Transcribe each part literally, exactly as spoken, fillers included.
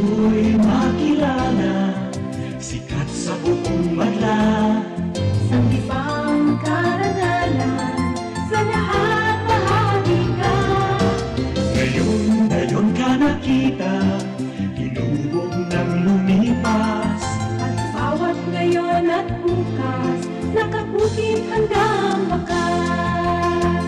Ako'y makilala, sikat sa buong madla. Sangibang karangalan, sa lahat bahagi ka. Ngayon, ngayon ka nakita, hinubog nang lumipas. At bawat ngayon at bukas, nakabuti hanggang wakas.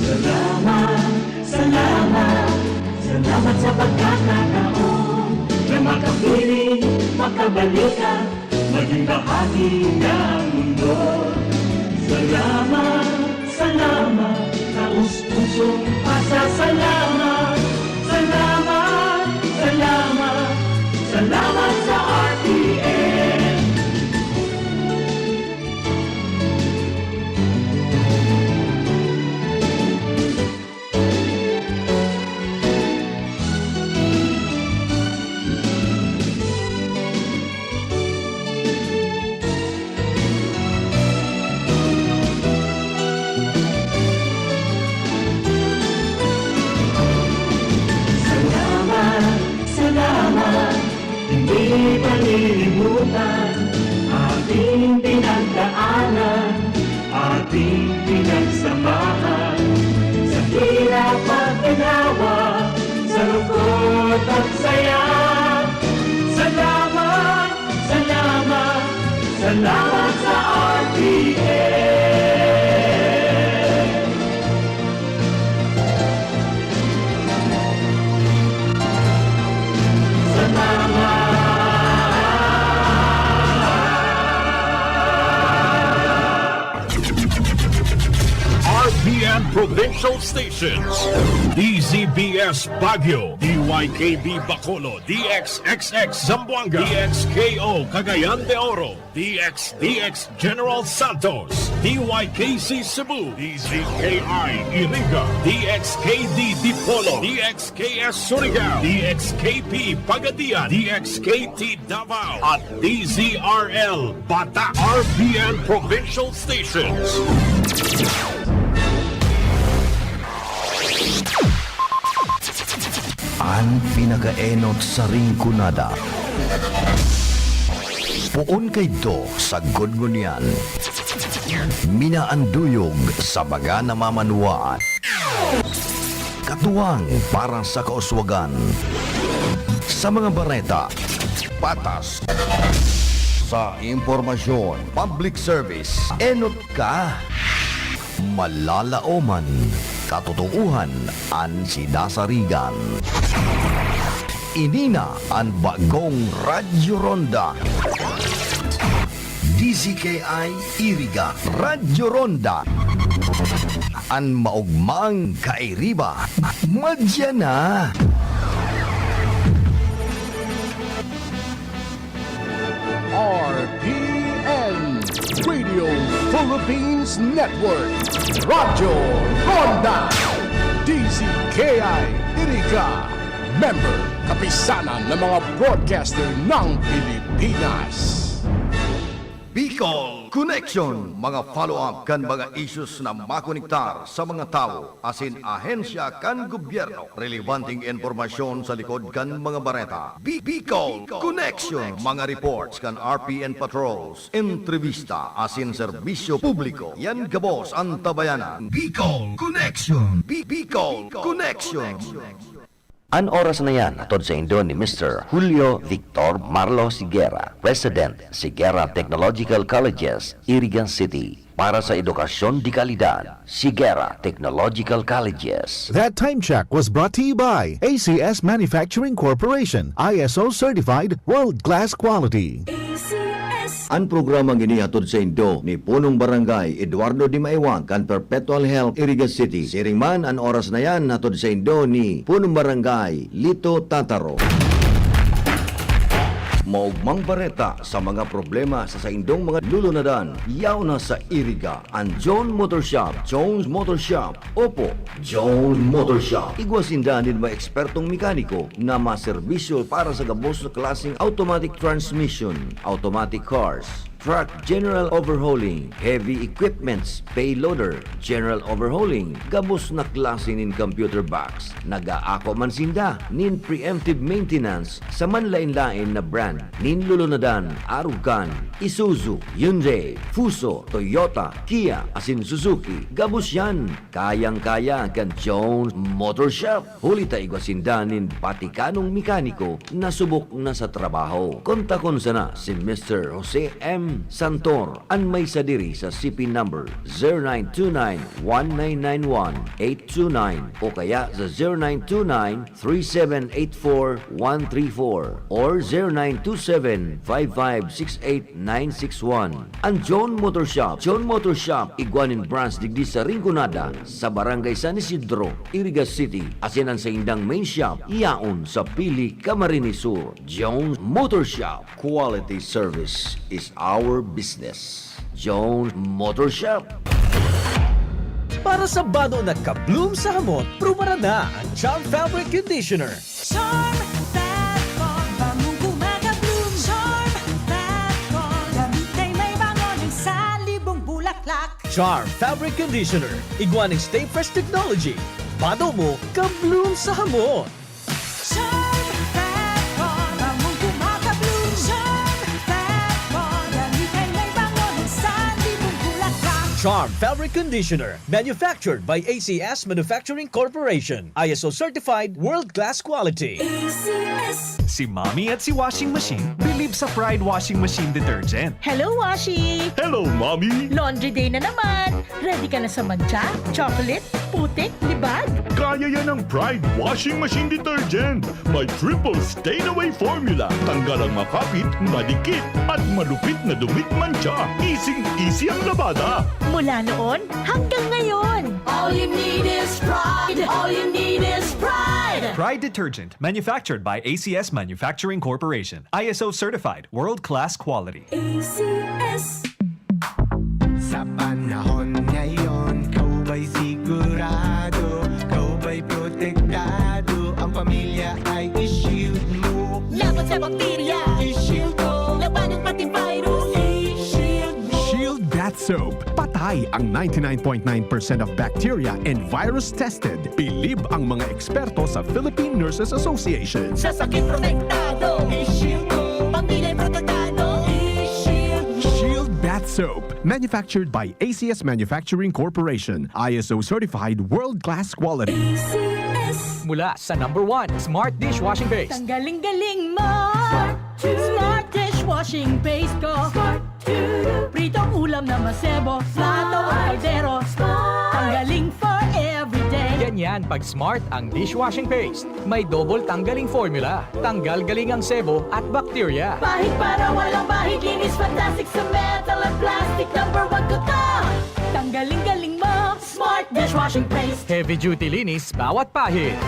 Salamat, salamat, salamat sa pagkakataon na makapiling, makabalikan, maging bahagi ng mundo. Salamat, salamat, taos pusong pasasalamat. Salamat, salamat, salamat sa R T N. Salamat, salamat, hindi malilimutan ating pinagdaanan, ating pinagsamahan. Sa hirap at ginhawa, sa lungkot at saya. Salamat, salamat, salamat sa R T N. Salamat. R P N Provincial Stations, D Z B S Baguio, D Y K B Bacolod, D X X X Zamboanga, D X K O Cagayan de Oro, D X D X General Santos, D Y K C Cebu, D Z K I Iriga, D X K D Dipolog, D X K S Surigao, D X K P Pagadian, D X K T Davao, at D Z R L Bata, R P N Provincial Stations. An pinakaenot sa ringkunada. Poon kaidto sagkod ngunyan. Minaanduyog sa mga namamanwaan. Katuwang para sa kauswagan. Sa mga bareta, patas. Sa impormasyon, public service, enot ka. Malalaoman, katotoohan an sinasarigan. Ini na an bagong Radyo Ronda. D Z K I Iriga, Radyo Ronda. An maogmang kairiba, madya na. R P N, Radio Philippines Network, Radyo Ronda, D Z K I Iriga, member, Kapisanan ng mga Broadcaster ng Pilipinas. Bicol Connection, mga follow-up kan mga issues na makonektar sa mga tawo asin ahensya kan gobyerno. Relebanteng impormasyon sa likod kan mga bareta. Bi-, Bicol Connection, mga reports kan R P N patrols, entrevista asin serbisyo publiko. Yan gabos an tabayanan. Bicol Connection. Bi-, Bicol Connection. An oras na yan hatod saindo ni Mister Julio Victor Marlo Siguera, President, Siguera Technological Colleges, Iriga City. Para sa edukasyon de kalidad, Siguera Technological Colleges. That time check was brought to you by A C S Manufacturing Corporation, I S O certified, world-class quality. A C S. An programang ini hatod saindo ni Punong Barangay Eduardo Dimaiwang kan Perpetual Health, Iriga City. Siring man, an oras na yan hatod saindo ni Punong Barangay Lito Tataro. Maogmang bareta sa mga problema sa saindong mga lulunadan, yaon na sa Iriga. An John Motor Shop, Jones Motor Shop, opo, Jones Motor Shop. Igwa sinda nin mga ekspertong mekaniko na maserbisyo para sa gabos na klaseng automatic transmission, automatic cars, Truck general overhauling, heavy equipments, payloader, general overhauling, gabos na klase nin computer box. Nag-aako man sinda nin preemptive maintenance sa manlaen-laen na brand nin lulunadan, arog kan Isuzu, Hyundai, Fuso, Toyota, Kia, asin Suzuki. Gabos yan, kayang-kaya kan Jones Motor Shop. Huli ta igwa sinda nin batikanong mekaniko na subok na sa trabaho. Kontakon sana si Mister Jose M. Santor, an may sadiri sa C P number zero nine two nine one nine nine one eight two nine o kaya sa zero nine two nine three seven eight four one three four or zero nine two seven five five six eight nine six one. An John Motor Shop. John Motor Shop, igwa nin branch digdi sa Rinconada, sa Barangay San Isidro, Iriga City, asin an saindang main shop yaon sa Pili, Camarines Sur. Jones Motor Shop. Quality service is our business. Jones Motor Shop. Para sa bado na ka-bloom sa hamot, prubaran na ang Charm Fabric Conditioner. Charm Fat Foam, bangong gumagabloom. Charm Fat Foam, gamit na may bango ng salibong bulaklak. Charm Fabric Conditioner. Igwa ning Stay Fresh Technology. Bado mo, ka-bloom sa hamot. Charm Fat Foam, bangong gumagabloom. Charm Fat Foam, gamit na may bango ng salibong bulaklak. Charm Fabric Conditioner. Manufactured by A C S Manufacturing Corporation. I S O certified, world-class quality. A C S. Si Mommy at si Washing Machine bilib sa Pride Washing Machine Detergent. Hello, Washi! Hello, Mommy! Laundry day na naman! Ready ka na sa mantsa, chocolate, putik, libag? Kaya yan ng Pride Washing Machine Detergent. May triple stain away formula. Tanggal ang makapit, madikit, at malupit na dumit mantsa. Easing-easy ang labada. Mula noon hanggang ngayon. All you need is pride. All you need is pride. Pride Detergent, manufactured by A C S Manufacturing Corporation. I S O certified, world-class quality. A C S. Sa panahon ngayon, ikaw ba'y sigurado? Ikaw ba'y protektado? Ang pamilya ay i-shield mo. Laban sa bakterya, i-shield ko. Labanan pati virus, i-shield mo. Shield Bath Soap. Patay ang ninety-nine point nine percent of bacteria and virus tested. Bilib ang mga eksperto sa Philippine Nurses Association. Sa sakit protektado, i-shield ko. Pamilya protektado, i-shield mo. Shield Bath Soap. Manufactured by A C S Manufacturing Corporation. I S O certified world-class quality. A C S. Mula sa number one, Smart Dishwashing Paste. Tanggaling galing mo! Smart dishwashing paste ko! Pritong ulam na masebo, plato o kaldero. Tanggaling for everyday. Ganyan pag Smart ang dishwashing paste. May double tanggaling formula. Tanggal galing ang sebo at bakterya. Pahid para walang bahid, linis fantastic sa metal at plastic. Number one ko to! Tanggaling galing mo! Smart dishwashing paste! Heavy duty linis bawat pahid.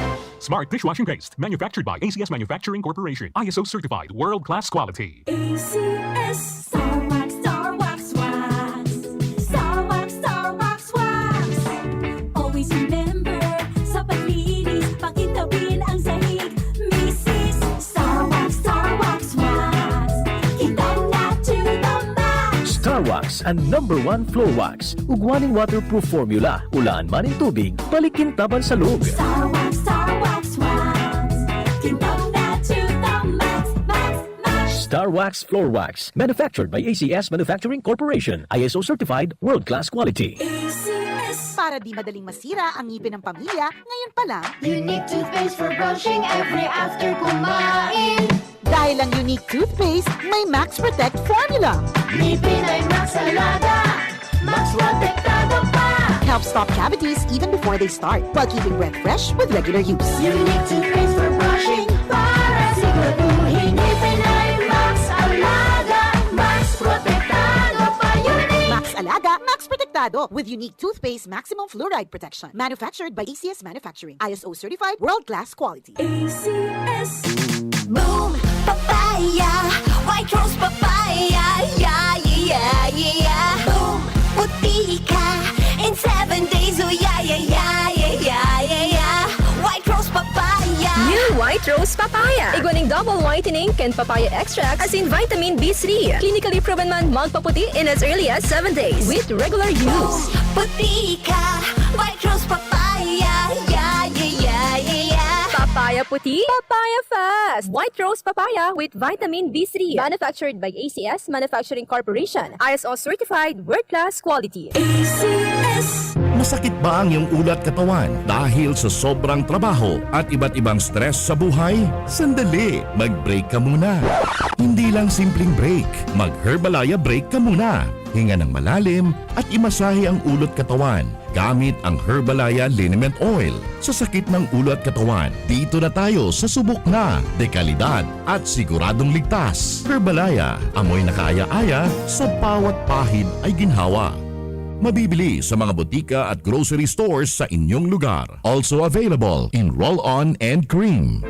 Smart Dishwashing Paste, manufactured by A C S Manufacturing Corporation. I S O certified, world-class quality. A C S. Star Wax, Star Wax, Wax. Star Wax, Star Wax, Wax. Always remember, sa paglinis, pakintabin ang sahig. Misis, Star Wax, Star Wax, Wax. Kintab na to the max. Star Wax, ang number one floor wax. Ugwa ning waterproof formula. Ulaan man ning tubig, balik kintab an salog. Star Wax, Star Wax, Wax. Kintab na to the max, max, max. Star Wax Floor Wax. Manufactured by A C S Manufacturing Corporation. I S O certified, world-class quality. A C S. Para di madaling masira ang ngipin ng pamilya, ngayon pa lang, Unique toothpaste for brushing every after kumain. Dahil ang Unique Toothpaste may Max Protect Formula. Ngipin ay Max Alaga, Max Protektado pa. Help stop cavities even before they start, while keeping breath fresh with regular use. Unique toothpaste for brushing para siguraduhin ngipin ay Max Alaga, Max Protektado pa. Unique! Max Alaga, Max Protektado with Unique Toothpaste Maximum Fluoride Protection. Manufactured by A C S Manufacturing. I S O certified, world-class quality. A C S. Boom! Papaya! White Rose Papaya! Yeah, yeah, yeah, yeah! Boom! Puti ka in seven days! Oh, yeah, yeah, yeah, yeah, yeah, yeah! White Rose Papaya! New White Rose papaya. Igwa ning double whitening kan papaya extract, asin vitamin B three. Clinically proven man magpaputi in as early as seven days with regular use. Puti ka, White Rose Papaya. Yeah, yeah, yeah, yeah, yeah. Papaya puti, papaya fast. White Rose papaya with vitamin B three. Manufactured by A C S Manufacturing Corporation. I S O certified, world class quality. A C S. Masakit ba ang iyong ulo at katawan dahil sa sobrang trabaho at iba't ibang stress sa buhay? Sandali, mag-break ka muna. Hindi lang simpleng break, mag-Herbalaya break ka muna. Hinga ng malalim at imasahe ang ulo at katawan gamit ang Herbalaya Liniment Oil. Sa sakit ng ulo at katawan, dito na tayo sa subok na, dekalidad at siguradong ligtas. Herbalaya, amoy na kaaya-aya, sa bawat pahid ay ginhawa. Mabibili sa mga botika at grocery stores sa inyong lugar. Also available in roll-on and cream.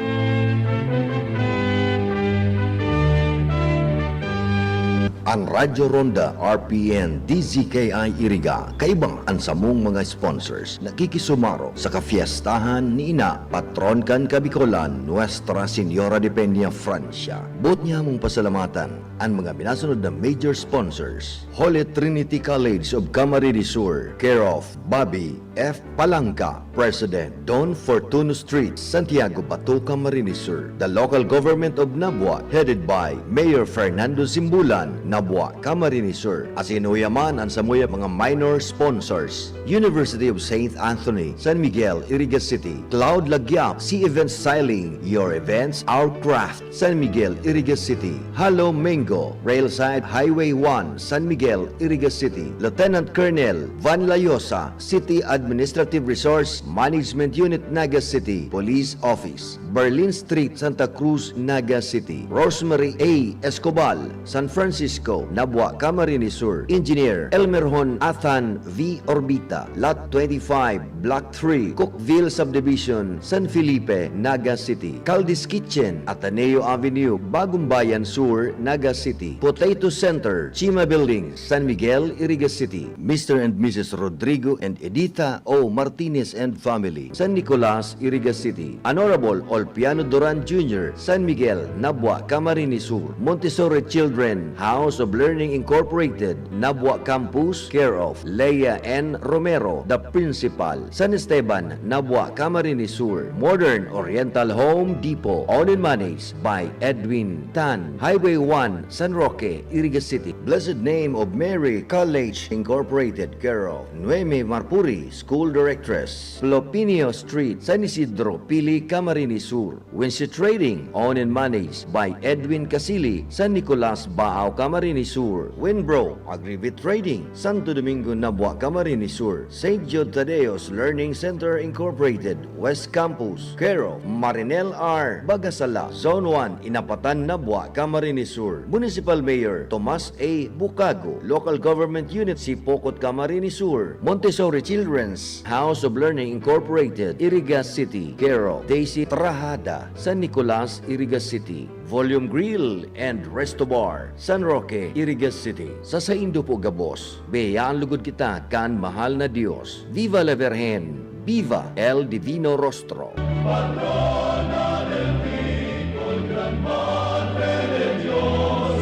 An Radyo Ronda, R P N, D Z K I Iriga, kaiba an samong mga sponsors, nakikisumaro sa kafiestahan ni Ina, patron kan Kabikolan, Nuestra Señora de Peña, Francia. Boot niya mong pasalamatan an mga minasunod na major sponsors: Holy Trinity College of Camarines Sur, care of Bobby F. Palangka, President, Don Fortuno Street, Santiago, Bato, Camarines Sur. The local government of Nabua, headed by Mayor Fernando Simbulan, Nabua, Camarines Sur. Asin huya man an samuyang mga minor sponsors: University of Saint Anthony, San Miguel, Iriga City, Cloud Lagyap, Sea Event Styling, your events, our craft, San Miguel, Iriga City, Halo Mango, Railside Highway one, San Miguel, Iriga City, Lieutenant Colonel Van Layosa, City Administrative Resource Management Unit, Naga City, Police Office, Berlin Street, Santa Cruz, Naga City, Rosemary A. Escobal, San Francisco, Nabua, Camarines Sur, Engineer Elmerhon Athan V. Orbita, Lot twenty-five, Block three, Cookville Subdivision, San Felipe, Naga City, Caldi's Kitchen, Ateneo Avenue, Bagumbayan Sur, Naga City, Potato Center, Chima Building, San Miguel, Iriga City, Mister and Missus Rodrigo and Edita O. Martinez and family, San Nicolas, Iriga City, Honorable Olpiano Duran Junior, San Miguel, Nabua, Camarines Sur, Montessori Children, House of Learning Incorporated, Nabua Campus, care of Lea N. Romero, the principal, San Esteban, Nabua, Camarines Sur, Modern Oriental Home Depot, owned and managed by Edwin Tan, Highway one, San Roque, Iriga City. Blessed Name of Mary College Incorporated, care of Noemi Marpuri, School Directress, Plopinio Street, San Isidro, Pili, Camarines Sur. Winsi Trading, owned and managed by Edwin Casili, San Nicolas, Baao, Camarines Sur. Winbro Agrivet Trading, Santo Domingo, Nabua, Camarines Sur. Saint Jude Tadeo's Learning Center Incorporated, West Campus, care of Marinel R. Bagasala, Zone one, Inapatan, Nabua, Camarines Sur. Municipal Mayor Tomas A. Bucago, Local Government Unit Sipocot, Camarines Sur. Montessori Children's House of Learning Incorporated, Iriga City, care of Daisy Trahada, San Nicolas, Iriga City. Volume Grill and Resto Bar, San Roque, Iriga City. Sa saindo po gabos, biyayaan lugod kita kan mahal na Dios. Viva la Virgen! Viva el Divino Rostro! Patrona del Bicol, Gran Madre de Dios,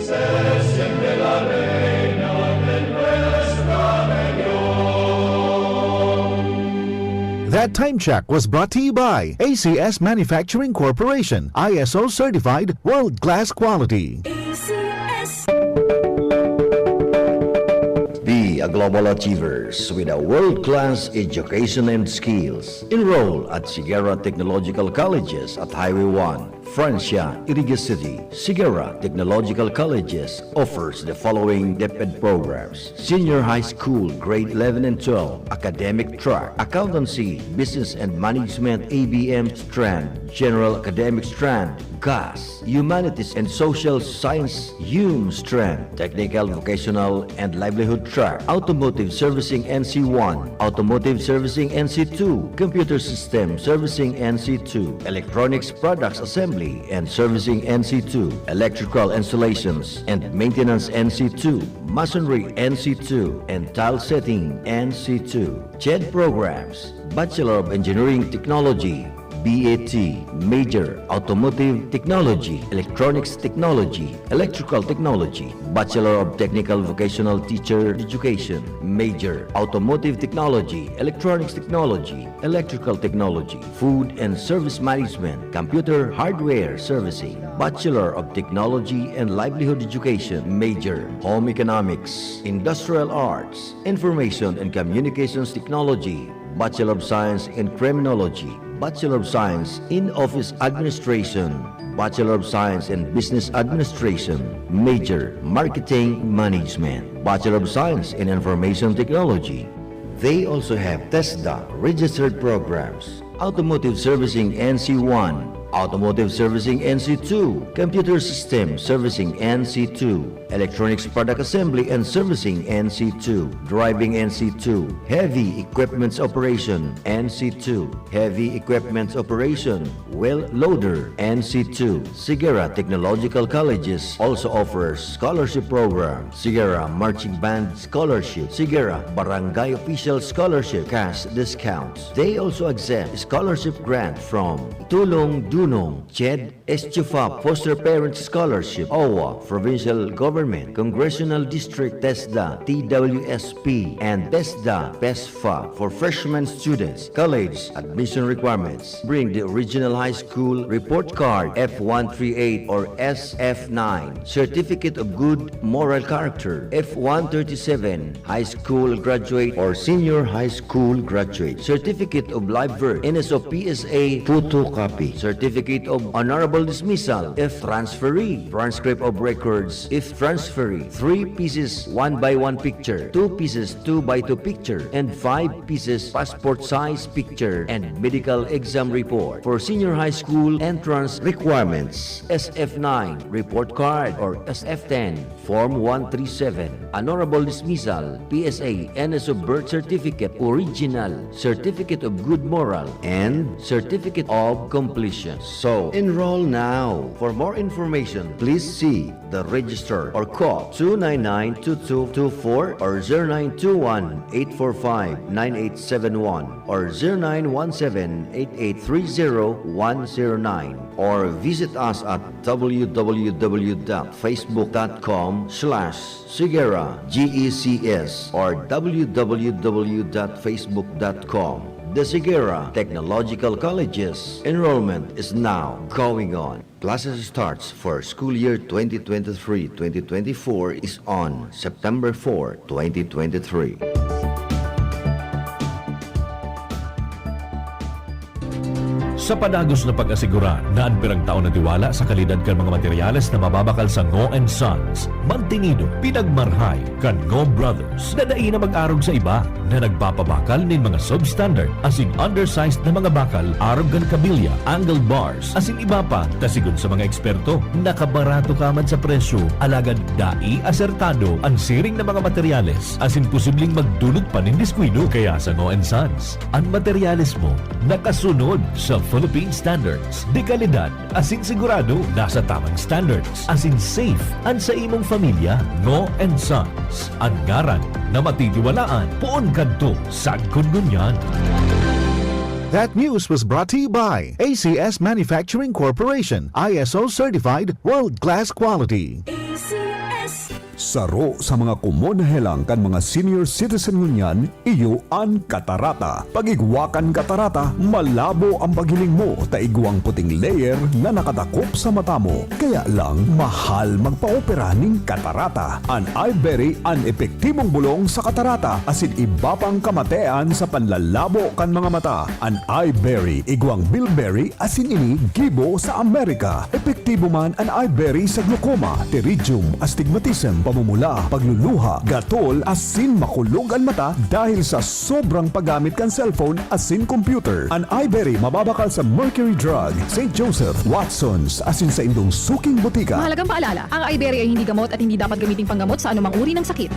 se siente la reina de nuestra región. That time check was brought to you by A C S Manufacturing Corporation, I S O certified, world-class quality. A C S. Be a global achievers with a world-class education and skills. Enroll at Siguera Technological Colleges at Highway one, Francia, Iriga City. Siguera Technological Colleges offers the following DepEd programs: Senior High School, Grade eleven and twelve, Academic Track, Accountancy, Business and Management, A B M strand, General Academic strand, GAS, Humanities and Social Science, HUM strand, Technical, Vocational and Livelihood Track, Automotive Servicing, N C one, Automotive Servicing, N C two, Computer System Servicing, N C two, Electronics Products Assembly and Servicing, N C two, Electrical Installations and Maintenance, N C two, Masonry, N C two, and Tile Setting, N C two. CHED programs: Bachelor of Engineering Technology, B A T, major, automotive technology, electronics technology, electrical technology, Bachelor of Technical Vocational Teacher Education, major, automotive technology, electronics technology, electrical technology, food and service management, computer hardware servicing, Bachelor of Technology and Livelihood Education, major, home economics, industrial arts, information and communications technology, Bachelor of Science in Criminology, Bachelor of Science in Office Administration, Bachelor of Science in Business Administration, major, Marketing Management, Bachelor of Science in Information Technology. They also have TESDA registered programs, Automotive Servicing N C one, Automotive Servicing N C two, Computer System Servicing N C two, Electronics Product Assembly and Servicing N C two, Driving N C two, Heavy Equipments Operation N C two, Heavy Equipments Operation, Wheel Loader N C two. Sigara Technological Colleges also offers scholarship program, Sigara Marching Band Scholarship, Sigara Barangay Official Scholarship, cash discounts. They also accept scholarship grant from Tulong Dunong, CHED, Estufa Foster Parent Scholarship, OWWA, Provincial Government, Congressional District, TESDA, T W S P, and TESDA, PESFA. For freshman students, college admission requirements, bring the original high school report card, F one three eight or S F nine, Certificate of Good Moral Character, F one thirty-seven, high school graduate or senior high school graduate, Certificate of Live Birth, N S O P S A photocopy, Certificate of Honorable Dismissal if transferee, transcript of records if transferee, three pieces one by one picture, two pieces two by two picture, and five pieces passport size picture and medical exam report. For senior high school entrance requirements, S F nine report card or S F ten, Form one three seven, Honorable Dismissal, P S A, N S O birth certificate, original, certificate of good moral, and certificate of completion. So, enroll now. For more information, please see the register or call two nine nine two two two four or zero nine two one eight four five nine eight seven one or zero nine one seven eight eight three zero one zero nine or visit us at w w w dot facebook dot com slash sigera G E C S or w w w dot facebook dot com. The Sigera Technological Colleges enrollment is now going on. Classes starts for school year twenty twenty-three twenty twenty-four is on September four, twenty twenty-three. Sa padagos na pag-asigurar na an pirang taon na tiwala sa kalidad kan mga materyales na mababakal sa Ngo and Sons, mantinido, pinagmarhay kan Ngo Brothers na dai na mag-arog sa iba na nagpapabakal nin mga substandard asin undersized na mga bakal arog kan kabilya, angle bars, asin iba pa, ta sigon sa mga eksperto, nakabarato ka man sa presyo, alagad dai asertado an siring na mga materyales asin posibleng magdulot pa nin diskuido. Kaya sa Ngo and Sons, an materyales mo nakasunod sa Philippine standards, de kalidad asin sigurado nasa tamang standards, asin safe an sa imong pamilya. Ngo and Sons, an ngaran na matitiwalaan poon kadto sagkod ngunyan. That news was brought to you by A C S Manufacturing Corporation, I S O certified, world-class quality. A C S. Saro sa mga komon na helang kan mga senior citizen ngunyan, iyo an katarata. Pag-igwa kan katarata, malabo ang paghiling mo ta igwang puting layer na nakadakop sa mata mo. Kaya lang, mahal magpaopera nin katarata. An Iberry an epektibong bolong sa katarata, asin iba pang kamatean sa panlalabo kan mga mata. An Iberry, igwang bilberry, asin ini gibo sa Amerika. Epektibo man an Iberry sa glaucoma, pterygium, astigmatism, pamumula, pagluluha, gatol, asin makulog an mata dahil sa sobrang paggamit kan cellphone asin computer. An Iberry mababakal sa Mercury Drug, Saint Joseph, Watson's, asin sa indong suking botika. Mahalagang paalala, ang Iberry ay hindi gamot at hindi dapat gamiting panggamot sa anumang uri ng sakit.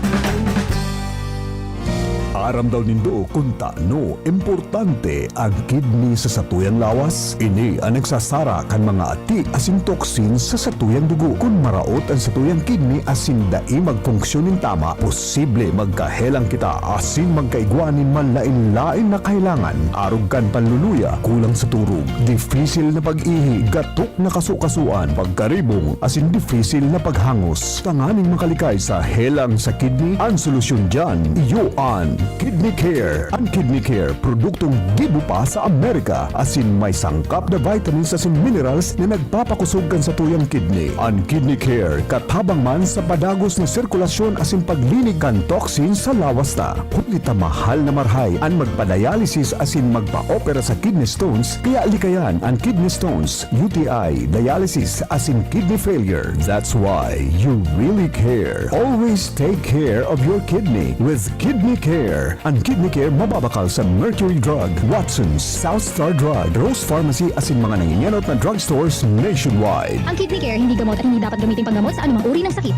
Aram daw nindo kun tano importante ang kidney sa satuyang lawas? Ini an nagsasara kan mga ati asin toxins sa satuyang dugo. Kun maraot an satuyang kidney asin dai magfunksyon nin tama, posible magkahelang kita asin magkaigwa nin manlaen-laen na kahelangan, arog kan panluluya, kulang sa turog, difisil na pag-ihi, gatok na kasukasuan, pagkaribong, asin difisil na paghangos. Tanganing makalikay sa helang sa kidney, an solusyon diyan, iyo an Kidney Care. An Kidney Care, produktong gibo pa sa Amerika, asin may sangkap na vitamins asin minerals na nagpapakosog kan satuyang kidney. An Kidney Care, katabang man sa padagos na sirkulasyon asin paglinig kan toxin sa lawas ta. Huli ta mahal na marahay an magpa-dialysis asin magpa-opera sa kidney stones, kaya likayan an kidney stones, U T I, dialysis, asin kidney failure. That's why you really care. Always take care of your kidney with Kidney Care. An Kidney Care mababakal sa Mercury Drug, Watson's, South Star Drug, Rose Pharmacy asin mga nangingenot na drugstores nationwide. Ang Kidney Care hindi gamot at hindi dapat gamiting panggamot sa anumang uri ng sakit.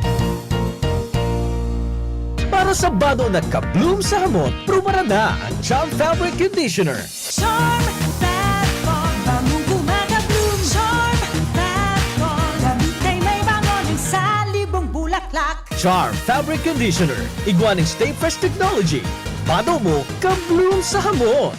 Para sa bado na ka-bloom sa hamot, prubaran na ang Charm Fabric Conditioner. Charm Fabcon, bangong kumaka-bloom. Charm Fabcon, damit ay may bango ng salibong bulaklak. Charm Fabric Conditioner, igwa ning Stay Fresh Technology. Bado mo, ka-bloom sa hamot.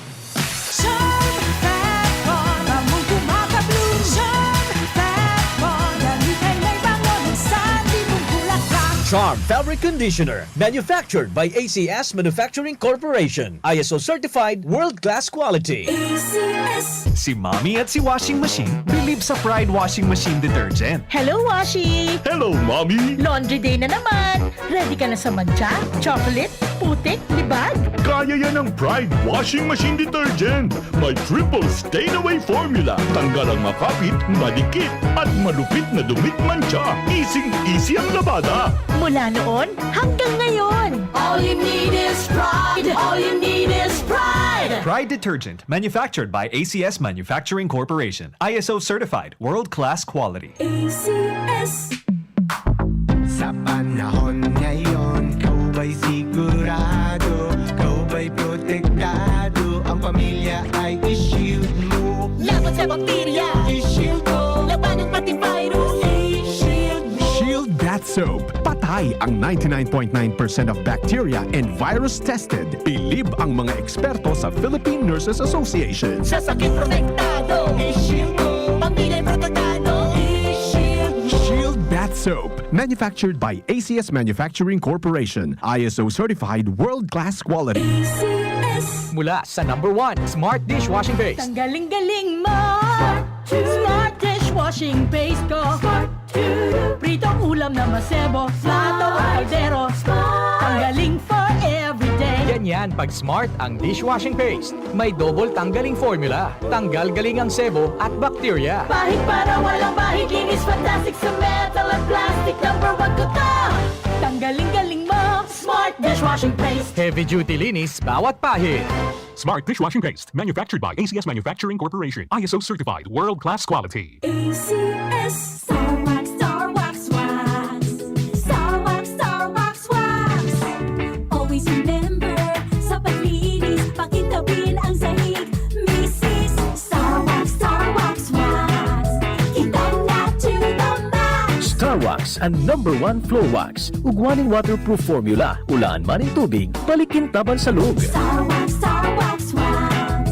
Charm Fabcon, bangong kumaka-bloom. Charm Fabcon, damit ay may bango ng salibong bulaklak. Charm Fabric Conditioner, manufactured by A C S Manufacturing Corporation. I S O certified, world-class quality. A C S. Si Mommy at si Washing Machine bilib sa Pride Washing Machine Detergent. Hello, Washi! Hello, Mommy! Laundry day na naman! Ready ka na sa mantsa, chocolate, putik, libag? Kaya yan ng Pride Washing Machine Detergent. May triple stain away formula. Tanggal ang makapit, madikit, at malupit na dumit mantsa. Easing-easy ang labada. Mula noon hanggang ngayon. All you need is Pride. All you need is Pride. Pride Detergent, manufactured by A C S Manufacturing Corporation. I S O certified, world-class quality. A C S. Sa panahon ngayon, ikaw ba'y sigurado? Ikaw ba'y protektado? Ang pamilya ay i-shield mo. Laban sa bakterya, i-shield ko. Labanan pati virus, i-shield mo. Shield Bath Soap. Patay ang ninety-nine point nine percent of bacteria and virus tested. Bilib ang mga eksperto sa Philippine Nurses Association. Sa sakit protektado, i-shield ko. Pamilya protektado, i-shield mo. Shield Bath Soap. Manufactured by A C S Manufacturing Corporation. I S O certified, world-class quality. A C S. Mula sa number one, Smart Dishwashing Paste. Tanggaling-galing mo. Smart Dishwashing Paste ko. Pritong ulam na masebo, plato o kaldero. Tanggaling for everyday. Ganyan pag Smart ang dishwashing paste. May double tanggaling formula. Tanggal galing ang sebo at bakterya. Pahid para walang bahid, linis fantastic sa metal at plastic. Number one ko to. Tanggaling-galing mo, Smart Dishwashing Paste. Heavy duty linis bawat pahid. Smart Dishwashing Paste, manufactured by A C S Manufacturing Corporation. I S O certified, world-class quality. A C S. Star Wax, Star Wax, Wax. Star Wax, Star Wax, Wax. Always remember, sa paglinis, pakintabin ang sahig. Misis, Star Wax, Star Wax, Wax. Kintab na to the max. Star Wax, ang number one floor wax. Ugwa nin waterproof formula. Ulaan man nin tubig, balik kintaban sa log. Star Wax, Star Wax, Wax.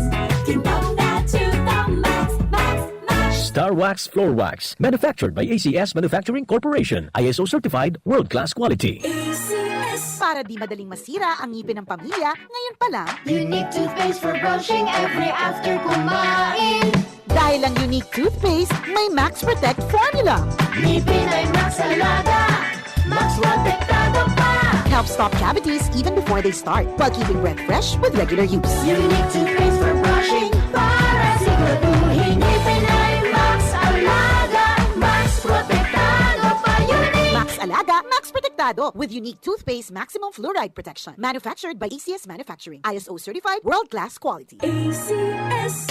Kintab na to the max, max, max. Star Wax Floor Wax. Manufactured by A C S Manufacturing Corporation. I S O certified, world-class quality. A C S. Para di madaling masira ang ngipin ng pamilya, ngayon pa lang. Unique toothpaste for brushing every after kumain. Dahil ang Unique Toothpaste, may Max Protect Formula. Ngipin ay Max Alaga, Max Protektado pa. Help stop cavities even before they start, while keeping breath fresh with regular use. Unique toothpaste for brushing, para siguraduhin ngipin ay Max Alaga, Max Protektado pa. Unique. Max Alaga, Max Protektado, with Unique Toothpaste Maximum Fluoride Protection. Manufactured by A C S Manufacturing. I S O certified, world-class quality. A C S.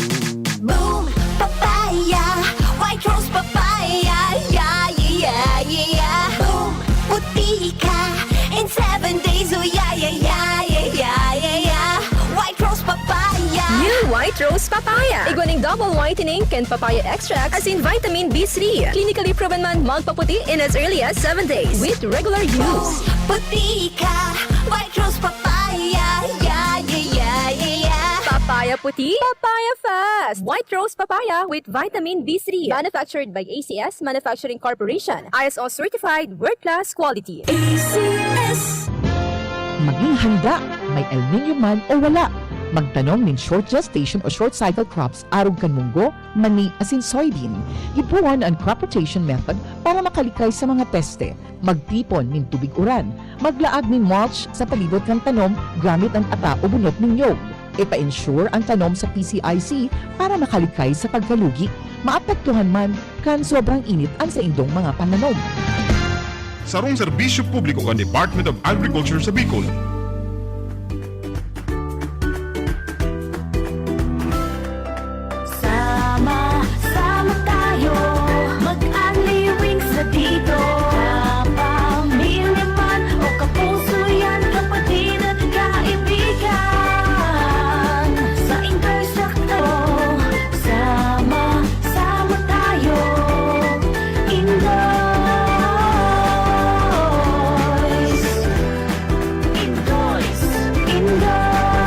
Boom! Papaya! White Rose Papaya! Yeah, yeah, yeah, yeah! Boom! Puti ka in seven days! Oh, yeah, yeah, yeah, yeah, yeah, yeah, yeah! White Rose Papaya. Igwa ning double whitening kan papaya extract asin vitamin B three. Clinically proven man magpaputi in as early as seven days with regular use. Puti ka, White Rose Papaya. Yeah, yeah, yeah, yeah, yeah. Papaya puti, papaya fast. White Rose Papaya with vitamin B three. Manufactured by A C S Manufacturing Corporation. I S O certified, world-class quality. A C S. Maging handa, may El Niño man o wala. Magtanom nin short gestation o short cycle crops arog kan munggo, mani asin soybean. Gibohon an crop rotation method para makalikay sa mga peste. Magtipon nin tubig uran. Maglaag nin mulch sa palibot kan tanom gamit an ata o bunot nin nyog. Ipa-insure an tanom sa P C I C para makalikay sa pagkalugi. Maapektuhan man kan sobrang init an saindong mga pananom. Sarong serbisyo publiko kan Department of Agriculture sa Bicol. Sama-sama tayo, mag-unli wings na dito. Kapamilya man o kapuso yan, kapatid at kaibigan. Sa Indoy Sakto, sama-sama tayo. Indoy. Indoys, Indoys,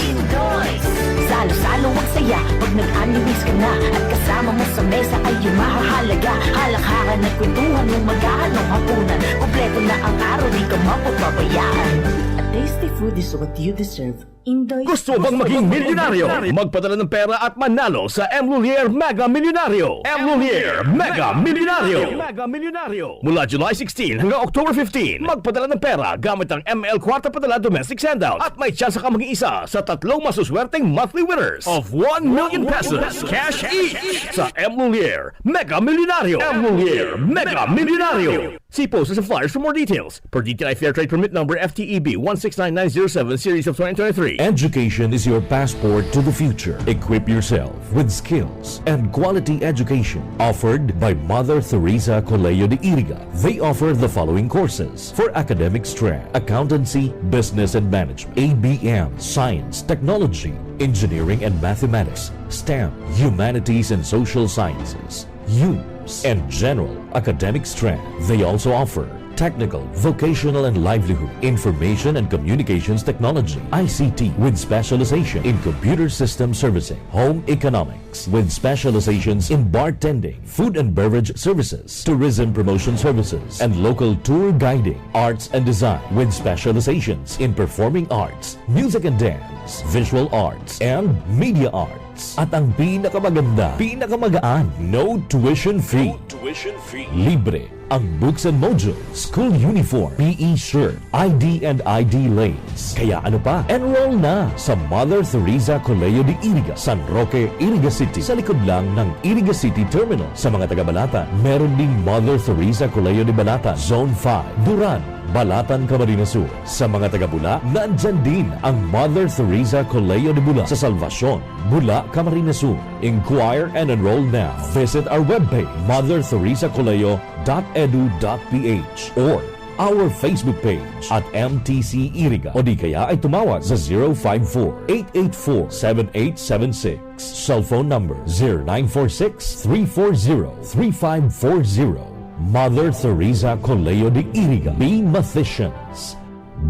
Indoys. Salo-salo ang saya pag nag-unli wings ka na. At kasama mo sa mesa ay yung mahahalaga. Halakhakan at kwentuhan mong maghahalong hapunan. Kompleto na ang araw, di ka mapapabayaan. A tasty food is what you deserve. Indoy. Gusto bang maging milyonaryo? Magpadala ng pera at manalo sa M Lhuillier Mega Milyonaryo. M Lhuillier Mega Milyonaryo. Mega Milyonaryo. Mula July sixteen hanggang October fifteen, magpadala ng pera gamit ang M L Kwarta Padala Domestic Send Out at may tsansa ka maging isa sa tatlong masuswerteng monthly winners of one million pesos cash each sa M Lhuillier Mega Milyonaryo. M Lhuillier Mega Milyonaryo. See posters and flyers for more details. Per D T I Fair Trade Permit Number F T E B one six nine nine zero seven Series of twenty twenty-three. Education is your passport to the future. Equip yourself with skills and quality education offered by Mother Teresa Colegio de Iriga. They offer the following courses for academic strength: accountancy, business and management, A B M, science, technology, engineering and mathematics, STEM, humanities and social sciences, UMS, and general academic strength. They also offer technical, vocational and livelihood, information and communications technology, I C T, with specialization in computer system servicing, home economics, with specializations in bartending, food and beverage services, tourism promotion services, and local tour guiding, arts and design, with specializations in performing arts, music and dance, visual arts, and media arts. At ang pinakamaganda, pinakamagaan, no tuition fee. No tuition fee. Libre ang books and modules, school uniform, P E shirt, I D and I D lace. Kaya ano pa? Enroll na sa Mother Teresa Colegio de Iriga, San Roque, Iriga City, sa likod lang ng Iriga City Terminal. Sa mga taga Balatan, meron ding Mother Teresa Colegio de Balatan, Zone five, Duran, Balatan, Camarines Sur. Sa mga taga Bula, nandyan din ang Mother Teresa Colegio de Bula sa Salvacion, Bula, Camarines Sur. Inquire and enroll now. Visit our webpage, mother teresa colegio dot edu dot p h, or our Facebook page at M T C Iriga, o di kaya ay tumawag sa zero five four, eight eight four, seven eight seven six. Cellphone number zero nine four six, three four zero, three five four zero. Mother Teresa Colegio de Iriga. Be Mathesians.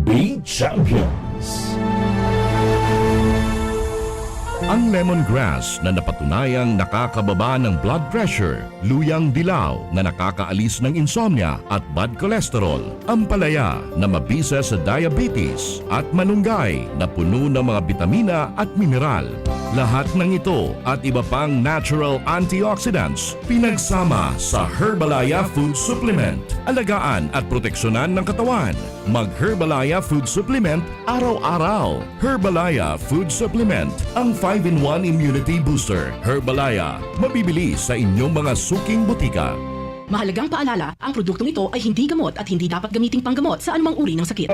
Be Champions. Ang lemongrass na napatunayang nakakababa ng blood pressure, luyang dilaw na nakakaalis ng insomnia at bad cholesterol, ampalaya na mabisa sa diabetes, at malunggay na puno ng mga bitamina at mineral. Lahat ng ito at iba pang natural antioxidants pinagsama sa Herbalaya Food Supplement. Alagaan at proteksyonan ng katawan. Mag Herbalaya Food Supplement araw-araw. Herbalaya Food Supplement, ang five-in-one Immunity Booster. Herbalaya, mabibili sa inyong mga suking botika. Mahalagang paalala, ang produktong ito ay hindi gamot at hindi dapat gamiting panggamot sa anumang uri ng sakit.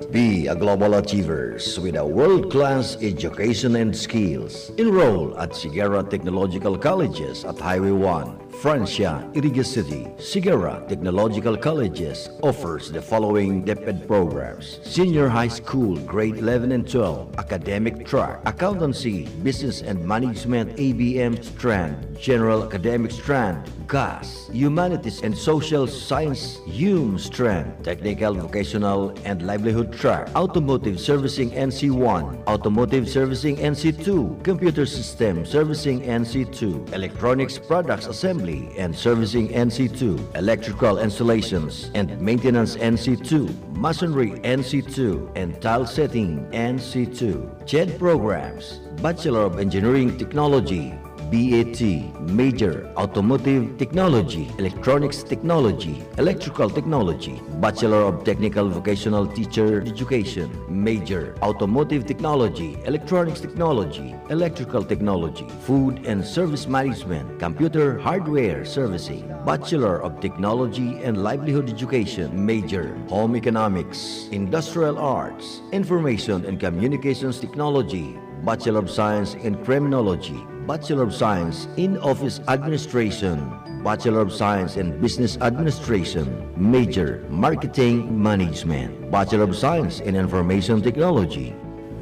Be a global achievers with a world-class education and skills. Enroll at Sigera Technological Colleges at Highway one. Francia, Iriga City, Sigara Technological Colleges offers the following DepEd programs: Senior High School Grade eleven and twelve Academic Track, Accountancy, Business and Management A B M Strand, General Academic Strand, GAS, Humanities and Social Science HUM Strand, Technical Vocational and Livelihood Track, Automotive Servicing N C one, Automotive Servicing N C two, Computer System Servicing N C two, Electronics Products Assembly and Servicing N C two, Electrical Installations and Maintenance N C two, Masonry N C two, and Tile Setting N C two. CHED programs: Bachelor of Engineering Technology, B A T, major, Automotive Technology, Electronics Technology, Electrical Technology, Bachelor of Technical Vocational Teacher Education, major, Automotive Technology, Electronics Technology, Electrical Technology, Food and Service Management, Computer Hardware Servicing, Bachelor of Technology and Livelihood Education, major, Home Economics, Industrial Arts, Information and Communications Technology, Bachelor of Science in Criminology, Bachelor of Science in Office Administration, Bachelor of Science in Business Administration, major, Marketing Management, Bachelor of Science in Information Technology.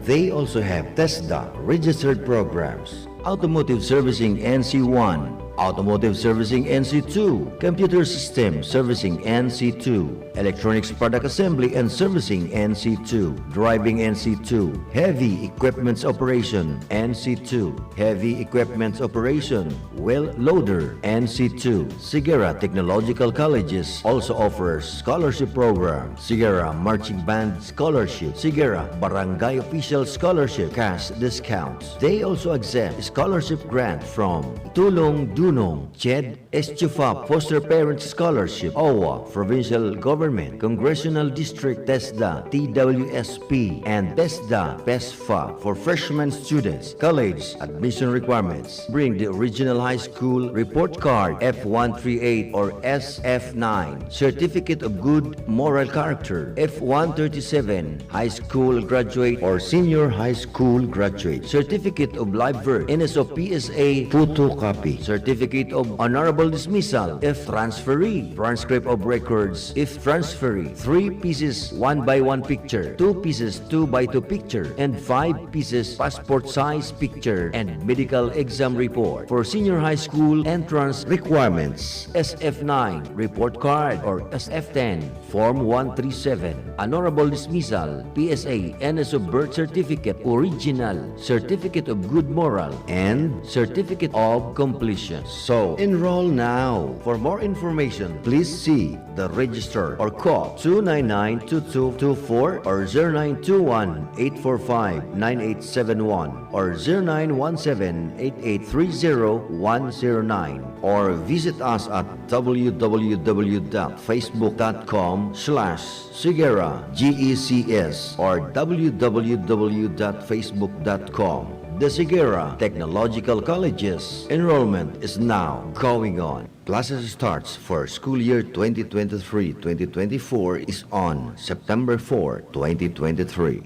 They also have TESDA registered programs: Automotive Servicing N C one, Automotive Servicing N C two, Computer System Servicing N C two, Electronics Product Assembly and Servicing N C two, Driving N C two, Heavy Equipments Operation N C two, Heavy Equipments Operation, Wheel Loader N C two. Sigara Technological Colleges also offers scholarship program: Sigara Marching Band Scholarship, Sigara Barangay Official Scholarship, cash discounts. They also accept scholarship grant from Tulong Dunong, CHED, Estufa Foster Parent Scholarship, OWWA, Provincial Government, Congressional District, TESDA, T W S P, and TESDA, PESFA. For freshman students, college admission requirements: bring the original high school report card, F one three eight or S F nine, Certificate of Good Moral Character, F one thirty-seven, high school graduate or senior high school graduate, Certificate of Live Birth, N S O P S A photocopy, Certificate of Honorable Dismissal if transferee, transcript of records if transferee, three pieces one by one picture, two pieces two by two picture, and five pieces passport size picture, and medical exam report. For senior high school entrance requirements, S F nine report card or S F ten, Form one three seven, Honorable Dismissal, P S A, N S O Birth Certificate, Original, Certificate of Good Moral, and Certificate of Completion. So, enroll now. For more information, please see the registrar or call two nine nine two two two four or zero nine two one eight four five nine eight seven one or zero nine one seven eight eight three zero one zero nine, or visit us at w w w dot facebook dot com slash Sigera G E C S or w w w dot facebook dot com. The Sigera Technological Colleges enrollment is now going on. Classes starts for school year twenty twenty-three twenty twenty-four is on September four, twenty twenty-three.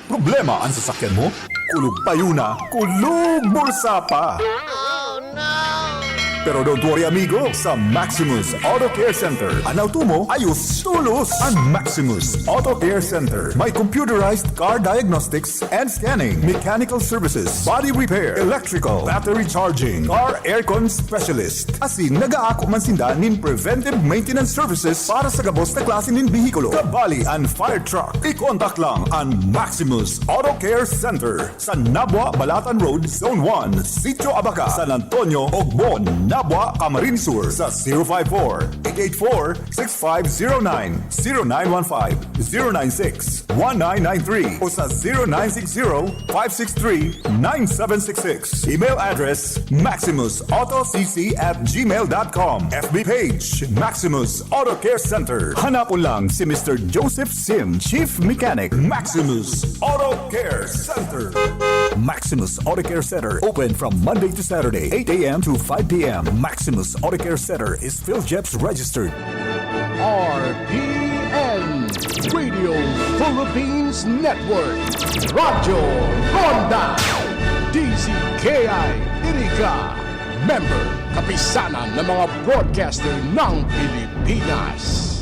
Problema an sasakyan mo? Kulog payo na, kulog bulsa pa! Pero don't worry, amigo, sa Maximus Auto Care Center, an auto mo ayos tolos. An Maximus Auto Care Center may computerized car diagnostics and scanning, mechanical services, body repair, electrical, battery charging, car aircon specialist. Asin nagaako man sinda nin preventive maintenance services para sa gabos na klase nin behikulo, kabali an fire truck. I-contact lang an Maximus Auto Care Center sa Nabua, Balatan Road, Zone one, Sitio Abaca, San Antonio, Ogbon, Nabua, Camarines Sur, sa zero five four, eight eight four, six five zero nine, zero nine one five, zero nine six, one nine nine three o sa zero nine six zero, five six three, nine seven six six. Email address, maximus auto c c at gmail dot com. F B page, Maximus Auto Care Center. Hanapon lang si Mister Joseph Sim, Chief Mechanic, Maximus Auto Care Center. Maximus Auto Care Center, open from Monday to Saturday, eight a m to five p m. Maximus Auto Care Center is PhilGEPS registered. R P N, Radio Philippines Network, Radyo Ronda. Iriga, member, kapisanan ng mga broadcaster ng Pilipinas.